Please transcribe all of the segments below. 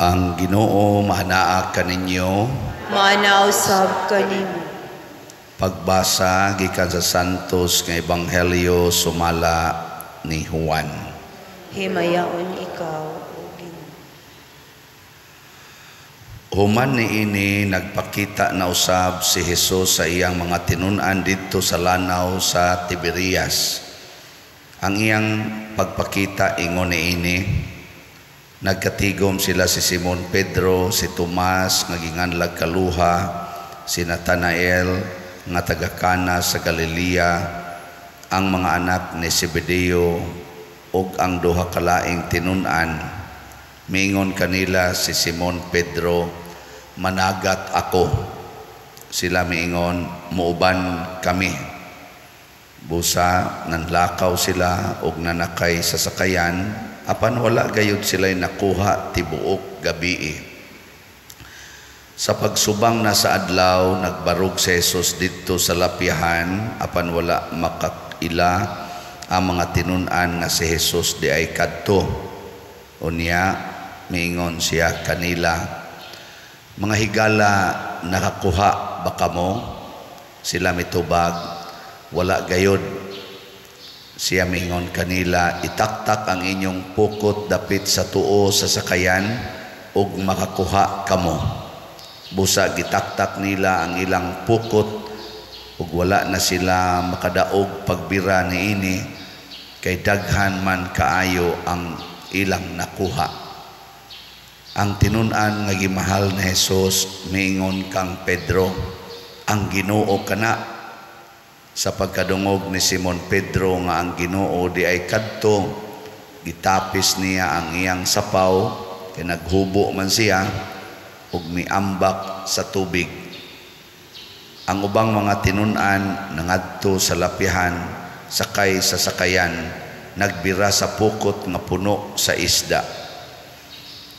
Ang Ginoo maanaa kaninyo. Maanaa usab kanimo. Pagbasa gikan sa Santos nga Ebanghelyo sumala ni Juan. Himayaon ikaw, O Ginoo. Human niini, nagpakita na usab si Jesus sa iyang mga tinun-an didto sa lanaw sa Tiberias. Ang iyang pagpakita ingon niini: Nagkatigom sila si Simon Pedro, si Tomas nga ginganlag Kaluha, si Natanael nga taga Cana sa Galilea, ang mga anak ni Zebedeo ug ang duha ka laing tinun-an. Miingon kanila si Simon Pedro, "Managat ako." Sila miingon, "Muuban kami." Busa nanlakaw sila og nanakay sa sakayan, apan wala gayud sila nakuha tibuok gabii. Sa pagsubang na sa adlaw, nagbarog si Jesus didto sa lapyahan, apan wala makaila ang mga tinun-an nga si Jesus diay kadto. Unya miingon siya kanila, "Mga higala, nakakuha ba kamo?" Sila mitubag, "Wala gayod." Siya miingon kanila, "Itaktak ang inyong pukot dapit sa tuo sa sakayan ug makakuha kamo." Busa gitaktak nila ang ilang pukot ug wala na sila makadaog pagbira niini kay daghan man kaayo ang ilang nakuha. Ang tinun-an nga gimahal ni Jesus miingon kang Pedro, "Ang Ginoo kana." Sa pagkadungog ni Simon Pedro nga ang Ginoo diay kadto, gitapis niya ang iyang sapaw kay naghubo man siya ug miambak sa tubig. Ang ubang mga tinun-an nangadto sa lapyahan sakay sa sakayan, nagbira sa pukot nga puno sa isda.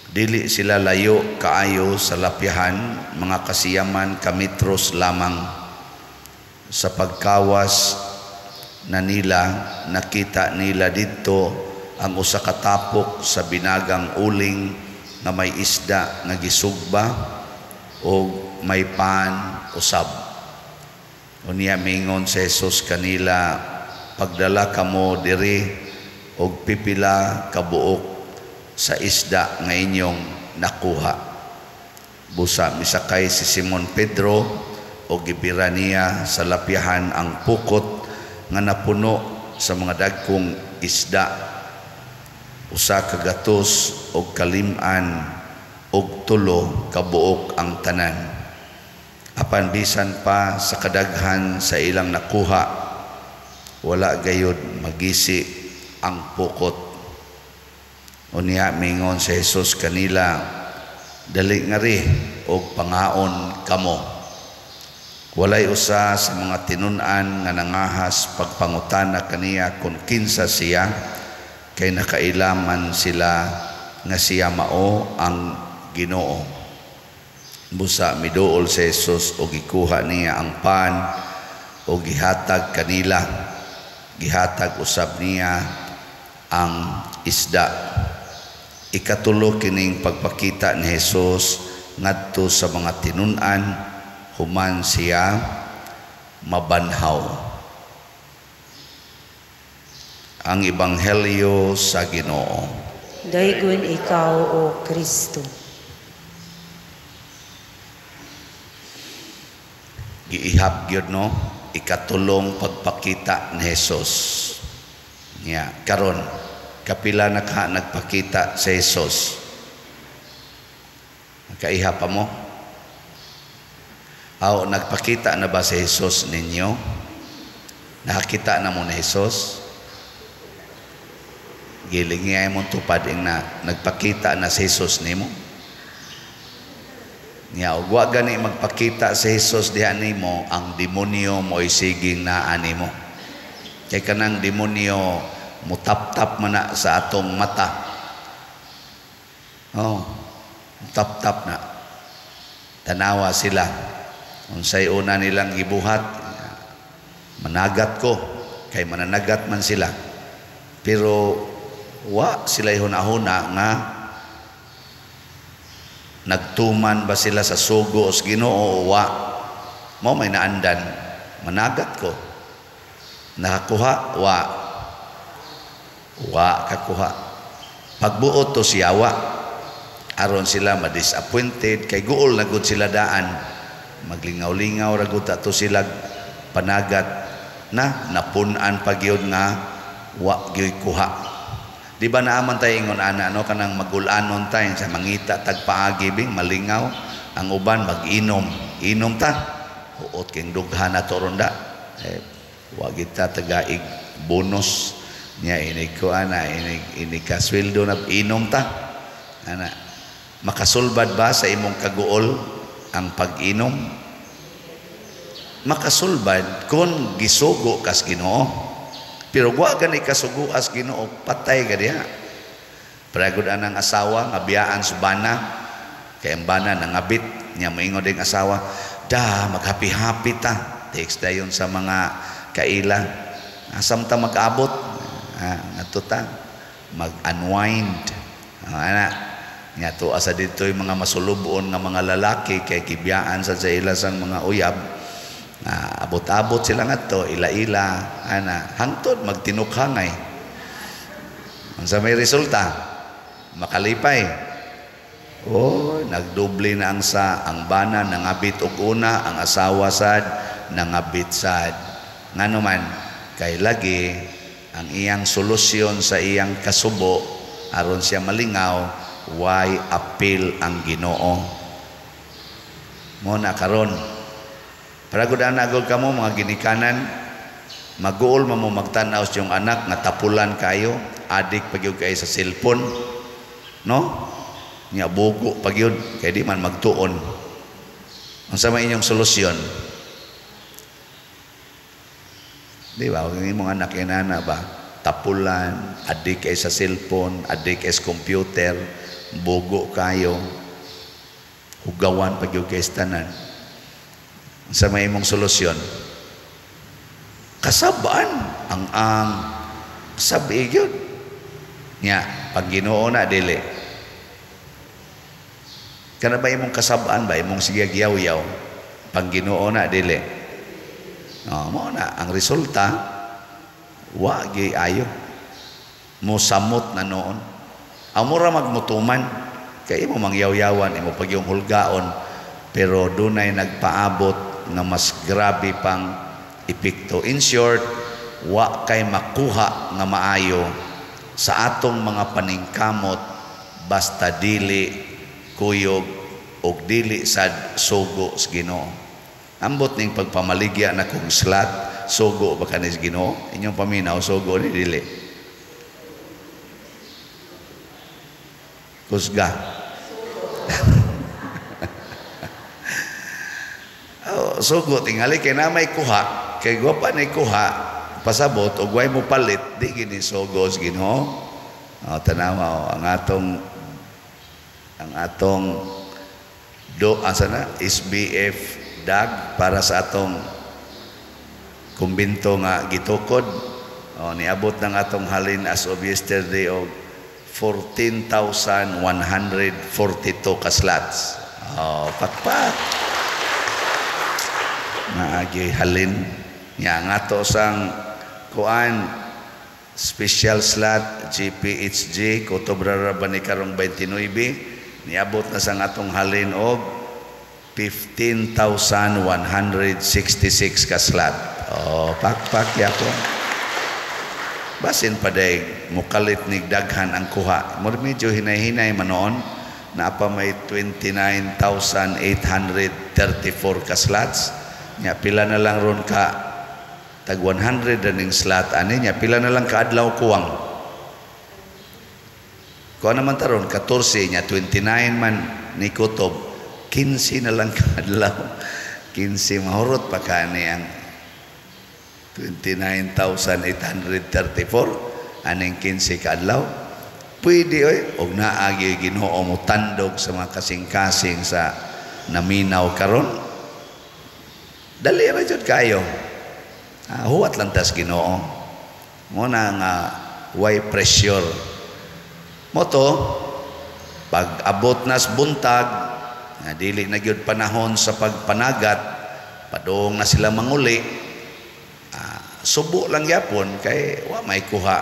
Dili sila layo kaayo sa lapyahan, mga kasiyaman ka metros lamang. Sa pagkawas na nila, nakita nila didto ang usa ka tapok sa binagang uling nga may isda nga gisugba o may pan usab. Unya mingon si Jesus kanila, "Pagdala kamo diri og pipila ka buok sa isda nga inyong nakuha." Busa misakay si Simon Pedro o gibira niya sa lapyahan ang pukot nga napuno sa mga dagkong isda, 153 ka buok ang tanan. Apan bisan pa sa kadaghan sa ilang nakuha, wala gayud magisi ang pukot. Unya mingon si Jesus kanila, "Dali ngari og pangaon kamo." Walay usa sa mga tinun-an nga nangahas pagpangutana kaniya kung kinsa siya, kay nakailaman sila nga siya mao ang Ginoo. Busa miduol si Jesus og gikuha niya ang pan og gihatag kanila. Gihatag usab niya ang isda. Ikatulo kining pagpakita ni Jesus ngadto sa mga tinun-an human siya mabanhaw. Ang Ebanghelyo sa Ginoo. Daygon ikaw, O Kristo. Giihap gyud, no, ikatulong pagpakita ni Jesus. Nya karon, kapila na ka nagpakita sa Jesus? Kaihap pa mo? Aw, nagpakita na ba si Jesus ninyo? Nakakita na mo ni Jesus? Giling nga imong tupad ing na nagpakita na si Jesus nimo. Nya og wa gani magpakita si Jesus diha nimo, ang demonyo mo'y siging naa nimo. Kay kanang demonyo mutap-tap man na sa atong mata. Oh, mutap-tap na. Tanawa sila. Unsay una nilang gibuhat, managat ko, kay mananagat man sila. Pero wa sila hunahuna nga Nagtuman ba sila sa sugo sa Ginoo o wa? Mao may naandan, managat ko. Nakakuha, wa. Wa kakuha. Pagbuot to siyawa, aron sila ma-disappointed, kay guol na gud sila daan. Maglingaw-lingaw ra gud to sila panagat na napun-an pa gyud nga wa gyud kuha. Di ba naaman tayo ingon ana, no, kanang magulanon tayo sa mangita tagpaagi bing malingaw ang uban mag-inom. Inom ta. Huot king dughan na to ronda. Eh, wa kita tagaig bonus niya inig ko ana inig inig kasweldo na inom ta. Ana, makasulbad ba sa imong kaguol ang pag-inom? Makasulbad kung gisugo kas Ginoo. Pero wa gani kasugo as Ginoo, patay ka diha. Pragod anang asawa nga biyaan sa bana, kay ang bana nangabit niya, moingon ding asawa, da maghappy-happy ta. Text dayon sa mga kaila. Asam ta mag-abot? Ah, ngadto ta mag-unwind. Ah, ana. Nya to asa dito yung mga masulubon nga mga lalaki kay gibiyaan sa ila sang mga uyab. Na abot-abot sila ngadto, ila-ila, ana, hangtod magtinukhangay. Unsa may resulta? Makalipay. Oh, nagdoble na ang sa ang bana nangabit og una, ang asawa sad nangabit sad. Ngano man kay lagi ang iyang solusyon sa iyang kasubo aron siya malingaw, way apil ang Ginoo. Mo na karon. Para gud ana gud kamo mga ginikanan, maguol man mo magtan-aw sa iyong anak nga tapulan kayo, adik pa gyud kay sa cellphone, no? Nya bugo pa gyud kay di man magtuon. Unsa may inyong solusyon? Di ba? Ang imong anak inana ba? Tapulan, adik kay sa cellphone, adik kay sa computer, bugo kayo, hugawan pa gyud kay sa tanan. Sa may imong solusyon, kasabaan ang sabi gyud nya pag Ginoo na dili kana ba imong kasabaan ba imong sige giyaw-yaw pag Ginoo na dili. No, mo na ang resulta, wa gi ayo mosamot na noon. Ang mura magmutuman kay imo mangyaw-yawan, imo pagyong hulgaon, pero dunay nagpaabot nga mas grabe pang epekto. In short, wa kay makuha nga maayo sa atong mga paningkamot basta dili kuyog og dili sad sugo sa Ginoo. Ambot ning pagpamaligya na kung slat sugo ba kanis Ginoo? Inyong paminaw sugo ni dili. Kusga. Oh, sugo tingali kay na may kuha, kay gwapa ni kuha pasabot og way mo palit di gini sugo sa Ginoo. Oh, tanawa oh, ang atong do asa na SBF dag para sa atong kumbinto nga gitukod. Oh, niabot ng atong halin as of yesterday og 14,142 ka slots. Oh, pakpak. Naagi halin nya ngato sang kuan special slot GPHG Kotobra ra ba ni karong 29 niabot na sang atong halin og 15,166 ka slot. Oh, pakpak yapon. Basin paday mukalit nig daghan ang kuha. Mura medyo hinay-hinay man noon na pa may 29,834 ka slots. Nya pila na lang ron ka tag 100 na ning slot ani nya pila na lang kaadlaw kuwang. Kuha naman taron 14 nya 29 man ni kutob 15 na lang kaadlaw. 15 mahurot pa kani ang 29,834 aning 15 kaadlaw. Pwede oy og naagi Ginoo mo tandog sa mga kasing-kasing sa naminaw karon. Dali ra jud kayo. Huwat lang tas Ginoo. Mo na nga way pressure. Mo to pag abot nas buntag Nga dili na gyud panahon sa pagpanagat, padung na sila manguli. Subo lang gyapon kay wa may kuha.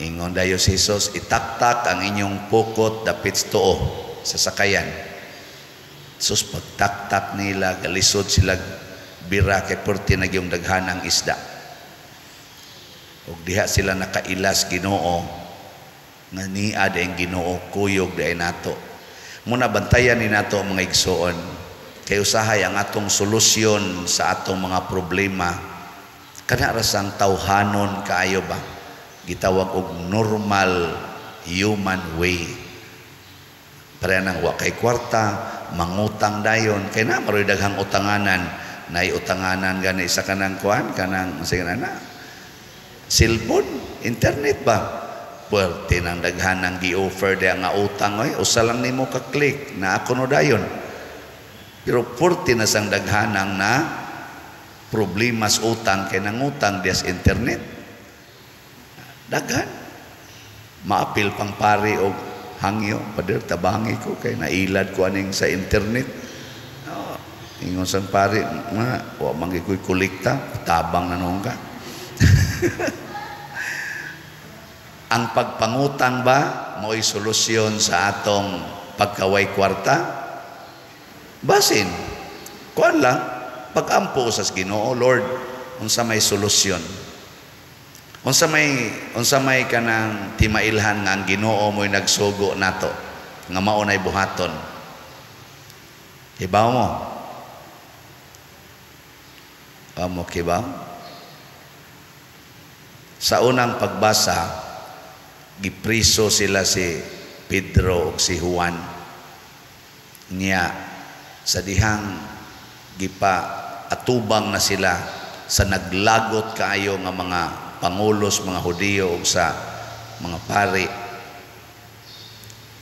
Ingon dayo si Jesus, itaktak ang inyong pukot dapit sa tuo sa sakayan. Sus, pagtaktak nila, galisod sila bira kay perti na gyung daghan ang isda. Ug diha sila nakailas Ginoo nga niad ang Ginoo kuyog diay nato. Muna bantayan ni nato mga igsoon kay usahay ang atong solusyon sa atong mga problema kana ra sang tawhanon kaayo ba, gitawag og normal human way. Pareha nang wa kay kwarta, mangutang dayon kay na maroy daghang utanganan, nay utanganan gani sa kanang kuan kanang sige na cellphone, internet ba? Puwerte nang daghan ang gi-offer diha nga utang oy, usa lang nimo ka click na ako no dayon. Pero puwerte na sang daghanang na problemas utang kay nangutang diha sa internet. Daghan. Maapil pang pari og hangyo, pader tabangi ko kay nailad ko aning sa internet. Oh, ingon sang pari, nga wa man gyud ko'y kolekta, tabang na noon ka. Ang pagpangutang ba mo'y solusyon sa atong pagkaway kwarta? Basin. Kuan lang, pag-ampo sa Ginoo, Lord, unsa may solusyon? Unsa may kanang timailhan nga ang Ginoo mo'y nagsugo nato nga mao nay buhaton? Kibaw mo? Amo kibaw? Sa unang pagbasa, gipriso sila si Pedro ug si Juan. Niya sa dihang gipa atubang na sila sa naglagot kaayo nga mga pangulos, mga Hudiyo ug sa mga pari.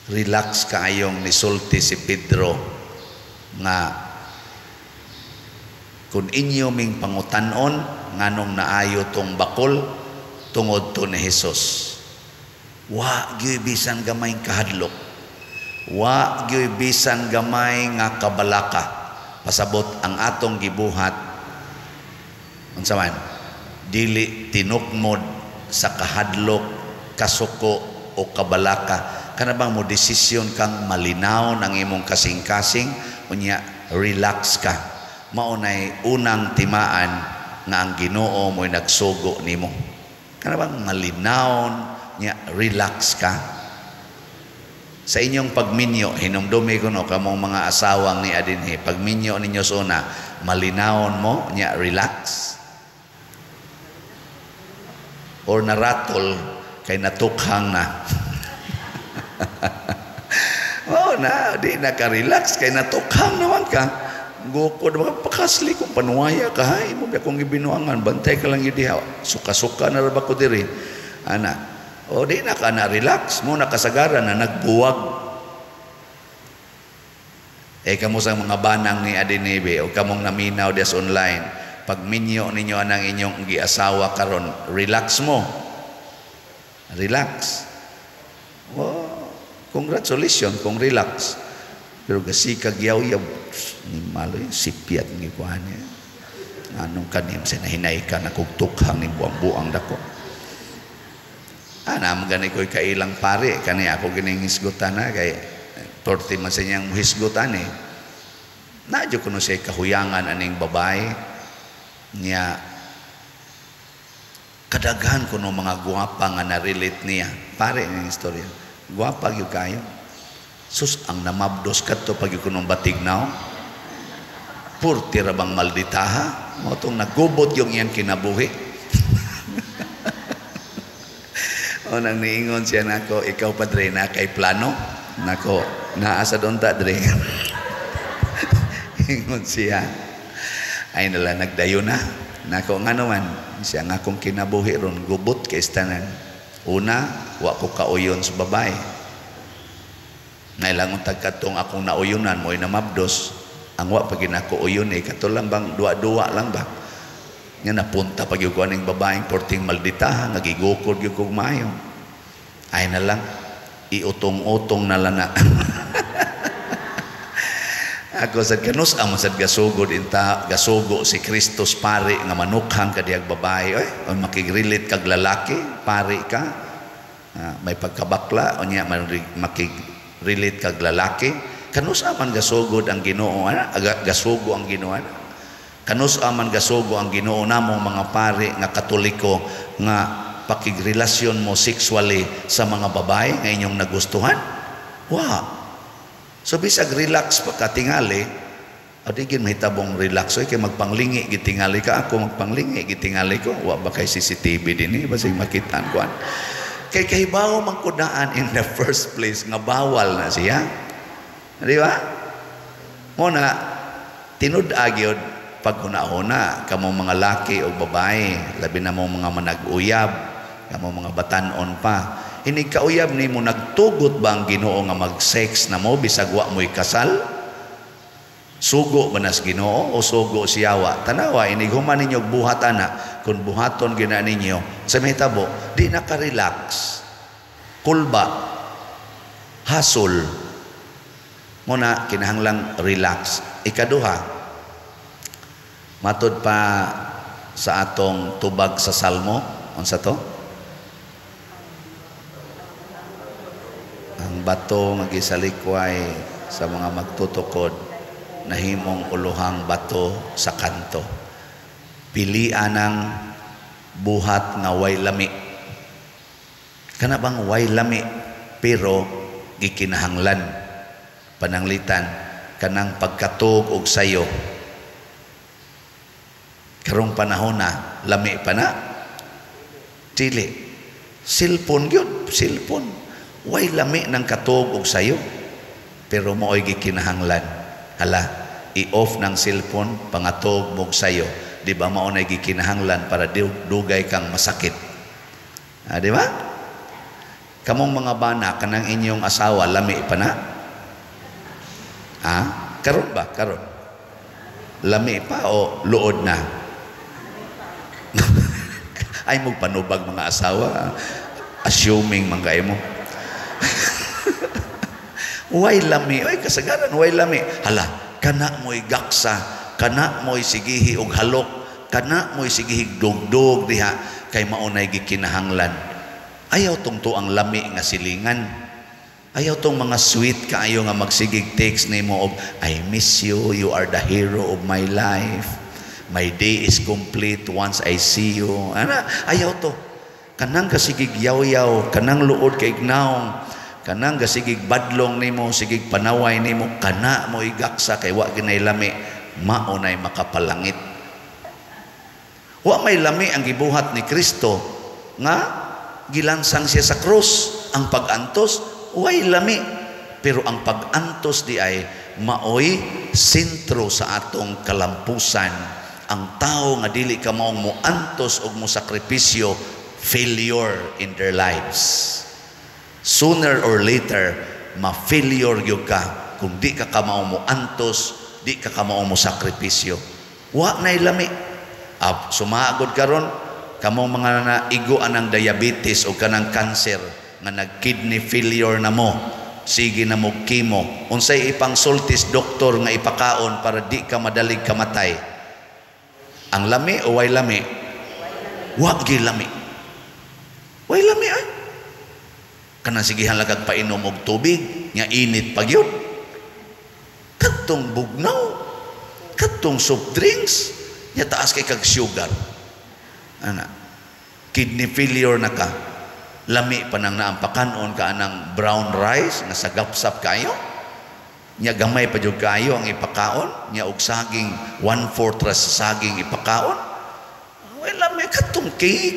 Relax kaayong nisulti si Pedro nga kung inyo ming pangutan-on nganong naayo tong bakol tungod to ni Jesus. Wa gyud bisan gamay kahadlok. Wa gyud bisan gamay nga kabalaka. Pasabot ang atong gibuhat unsa man, dili tinukmod sa kahadlok, kasuko o kabalaka. Kana bang mo desisyon kang malinaw ng imong kasing-kasing, unya relax ka. Mao nay unang timaan nga ang Ginoo mo'y nagsugo nimo. Kana bang malinaw nya relax ka. Sa inyong pagminyo, hinumdumi ko no kamong mga asawang ni adinhi, pagminyo ninyo sa una, malinawon mo nya relax. Or naratol kay natukhang na. Oh na, di na ka relax kay natukhang naman ka. Gukod ba pakasli kung panuwaya ka hay mo ba kung gibinuangan, bantay ka lang gyud diha. Suka-suka na ra ba ko diri. Ana, o di na ka na relax mo, nakasagaran na nagbuwag. Eh kamo sa mga banang ni Adinebe o kamong naminaw des online, pagminyo ninyo anang inyong giasawa karon, relax mo. Relax. Oh, congratulations kung relax. Pero gasikag yaw-yaw ni maloy sipyat ni kuan niya. Anong kanim sa nahinay ka na kugtukhang ni buang-buang dako. Ana man gani ko'y kailang pare kani ako gining hisgutan na kay torte man sa niyang hisgutan eh. Nadyo kuno siya kahuyangan aning babae niya. Kadaghan kuno mga gwapa nga na-relate niya. Pare ning istorya. Gwapa gyud kayo. Sus, ang namabdos kadto pag kunong batignaw. Purti ra bang malditaha? Mao tong nagubot yung iyang kinabuhi. O nang niingon siya nako, ikaw padre na kay plano. Nako, naa sa donta dre. Ingon siya. Ay nala nagdayo na. Nako nga naman, siya nga akong kinabuhi ron gubot kay tanan. Una, wa ko kauyon sa babae. Nailangon tagkatong akong nauyonan mo'y namabdos. Ang wa pag ginako uyon eh, kato lang bang duwa-duwa lang ba? Nga napunta pag yung aning babaeng porting malditaha, nagigukod yung kong maayo. Ay na lang, iutong-utong na lang na. Ako sad, kanus amo sad gasugod inta gasugo si Kristus pari nga manukhang ka dihag babae oy, o makigrelate kag lalaki, pari ka. May pagkabakla unya makigrelate kag lalaki. Kanus man gasugod ang Ginoo ana, gasugo ang Ginoo ana. Kanus man gasugo ang Ginoo namong mga pari nga Katoliko nga pakigrelasyon mo sexually sa mga babae nga inyong nagustuhan? Wa. So bisag relax pa katingali, o di gid mahitabong relax oy, kay magpanglingi gitingali ka, ako magpanglingi gitingali ko, wa ba kay CCTV dinhi basig makitaan kuan. Kay kahibaw man ko daan in the first place nga bawal na siya. Di ba? Mo na tinud-a gyud paghuna-huna kamo mga laki o babae, labi na mo mga manag-uyab, kamo mga batan-on pa. Inig kauyab nimo, nagtugot ba ang Ginoo nga mag-sex na mo bisag wa mo'y kasal? Sugo ba nas Ginoo o sugo siyawa? Tanawa, inig human ninyo buhat ana, kung buhaton gina ninyo, sa mahitabo, di naka-relax. Kulba, hasol. Muna, kinahanglang relax. Ikaduha, matod pa sa atong tubag sa Salmo, unsa to? Ang bato nga gisalikway sa mga magtutukod, nahimong uluhang bato sa kanto. Pilian ang buhat nga way lami. Kana bang way lami pero gikinahanglan? Pananglitan kanang pagkatug og sayo. Karong panahon na lami pa na? Dili. Cellphone gyud, cellphone. Way lami ng katug og sayo pero maoy gikinahanglan. Hala, i-off ng cellphone pangatog mog sayo. Di ba mao nay gikinahanglan para dugay kang masakit? Di ba? Kamong mga bana, kanang inyong asawa lami pa na? Ha? Karon ba? Karon. Lami pa o luod na? Ay magpanubag mga asawa, assuming man kayo mo. Way lami, ay kasagaran way lami. Hala, kana mo'y gaksa, kana mo'y sigihi og halok, kana mo'y sigihi dugdug diha kay maunay gikinahanglan. Ayaw tungto ang lami nga silingan. Ayaw tong mga sweet kaayo nga magsigig text nimo og I miss you, you are the hero of my life. My day is complete once I see you. Ana, ayaw to. Kanang kasigig yaw-yaw, kanang luod kay ignaong, kanang gasigig badlong nimo, sigig panaway nimo, kana mo igaksa kay wa ginay lami, mao nay makapalangit. Wa may lami ang gibuhat ni Kristo nga gilansang siya sa krus. Ang pag-antos way lami, pero ang pag-antos di ay maoy sentro sa atong kalampusan. Ang tao nga dili ka maong moantos og mosakripisyo, failure in their lives. Sooner or later, ma-failure gyud ka kung di ka kamaong moantos, di ka kamaong mosakripisyo. Wa nay lami. Sumaagod karon kamong mga naigo anang diabetes o kanang cancer nga nag-kidney failure na mo, sige na mo chemo. Unsay ipang sultis doktor nga ipakaon para di ka madalig kamatay? Ang lami o way lami? Wa gi lami. Way lami ay. Kanang sigihan lang kag painom og tubig nga init pa gyud. Kadtong bugnaw, kadtong soft drinks, nya taas kay kag sugar. Ana, kidney failure na ka. Lami pa nang naampakanon ka anang brown rice nga sagapsap kayo. Nya gamay pa jud kaayo ang ipakaon, nya og saging 1/4 ra sa saging ipakaon. Way lami kadtong cake,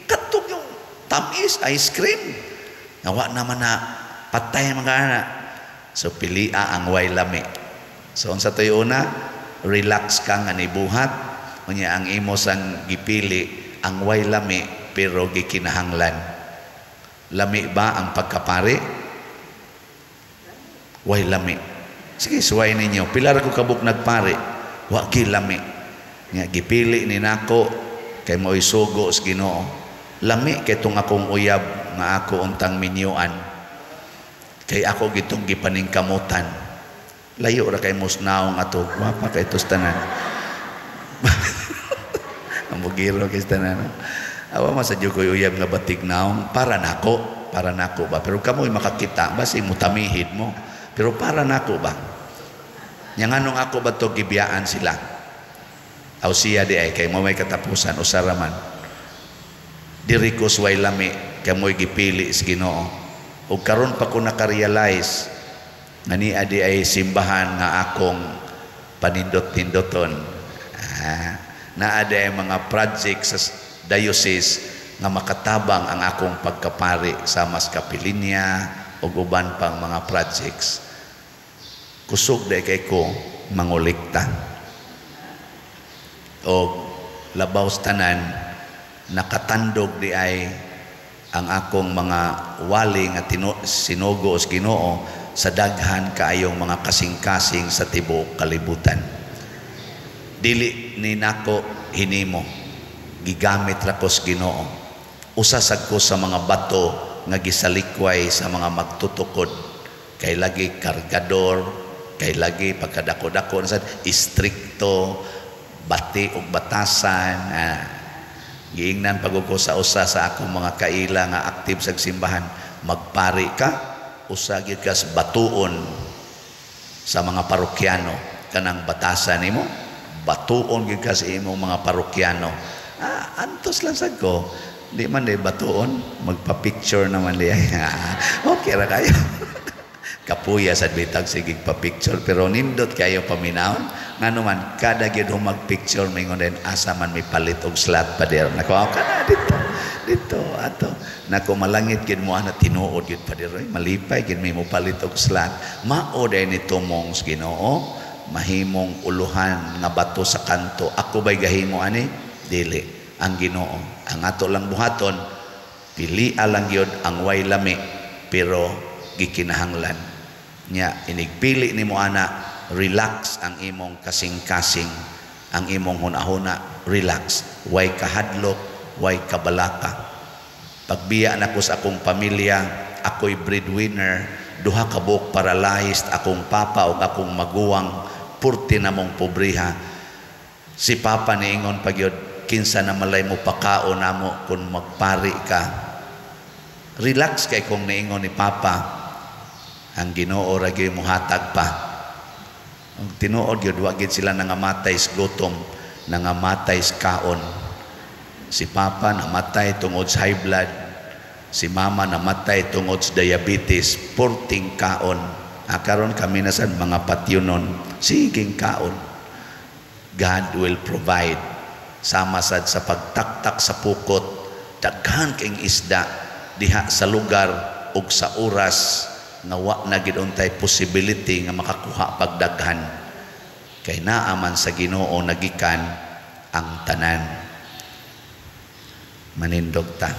kadtong yung tamis ice cream. Nawa naman na patay mga anak. So pilia ang way lami. So unsa toy una, relax ka nga nibuhat, unya ang imo sang gipili ang way lami pero gikinahanglan. Lami ba ang pagkapari? Way lami. Sige, suway ninyo. Pila ra ko kabuk nagpari, wa gi lami. Nya gipili ni nako kay mo'y sugo sa Ginoo. Lami kay tong akong uyab nga ako untang minyuan. Kay ako gitong gipaningkamutan. Layo ra kay mos naong ato, gwapa kay tos tanan. Ang bugiro kay tanan. Awa man sa ko'y uyab nga batig naong para nako ba. Pero kamoy makakita basi mutamihid mo. Pero para nako ba? Nya nganong ako ba to gibiyaan sila? Aw siya di ay kay mo may katapusan usa ra man. Diri ko suway lami kay mo'y gipili sa Ginoo. Ug karon pa ko naka-realize nga niya di ay simbahan nga akong panindot-nindoton. Naa di ay mga project sa diocese nga makatabang ang akong pagkapari sa mas kapilinya ug uban pang mga projects. Kusog di kay ko mangulikta. Og labaw sa tanan, nakatandog di ay ang akong mga wali nga sinugo sa Ginoo sa daghan kaayong mga kasing-kasing sa tibuok kalibutan. Dili ni nako hinimo, gigamit ra ko sa Ginoo. Usa sad ko sa mga bato nga gisalikway sa mga magtutukod, kay lagi kargador, kay lagi pagkadako-dako sad istrikto, bati og batasan. Giingnan pag ko sa usa sa akong mga kaila nga aktif sa simbahan, magpari ka, usa gyud ka sa batuon sa mga parokyano, kanang batasan nimo, batuon gyud ka sa imong mga parokyano. Antos lang sad ko, di man di batuon, magpa-picture naman di. Okay ra kayo. Kapuya sad bitag sige pa-picture, pero nindot kayo paminawon. Ngano man kada gyud mag-picture mingon din asa man may palit og slot pader. Nako ka na dito. Dito ato. Nako malangit gyud mo ana tinuod gyud pader. Malipay gyud may mo palit og slot. Mao day ni tumong sa Ginoo, mahimong uluhan nga bato sa kanto. Ako bay gahimo ani? Dili ang Ginoo. Ang ato lang buhaton, pili lang gyud ang way lami pero gikinahanglan. Nya inigpili nimo ana, relax ang imong kasing-kasing, ang imong hunahuna, relax, way kahadlok, way kabalaka. Pagbiya nako sa akong pamilya, ako'y breadwinner, duha ka buok paralyzed akong papa ug akong maguwang, purti namong pobriha. Si papa niingon pagyud, kinsa na malay mo pakaon namo kung magpari ka. Relax kay kung niingon ni papa, ang Ginoo ra gyud mohatag pa. Ang tinuod gyud wa gyud sila nangamatay sa gutom, nangamatay sa kaon. Si papa namatay tungod sa high blood, si mama namatay tungod sa diabetes, purting kaon. Karon kami na sad mga patyunon, siging kaon. God will provide. Sama sad sa pagtaktak sa pukot, daghan king isda diha sa lugar ug sa oras nga wa na gid untay possibility nga makakuha pagdaghan. Kay naa man sa Ginoo nagikan ang tanan. Manindog ta.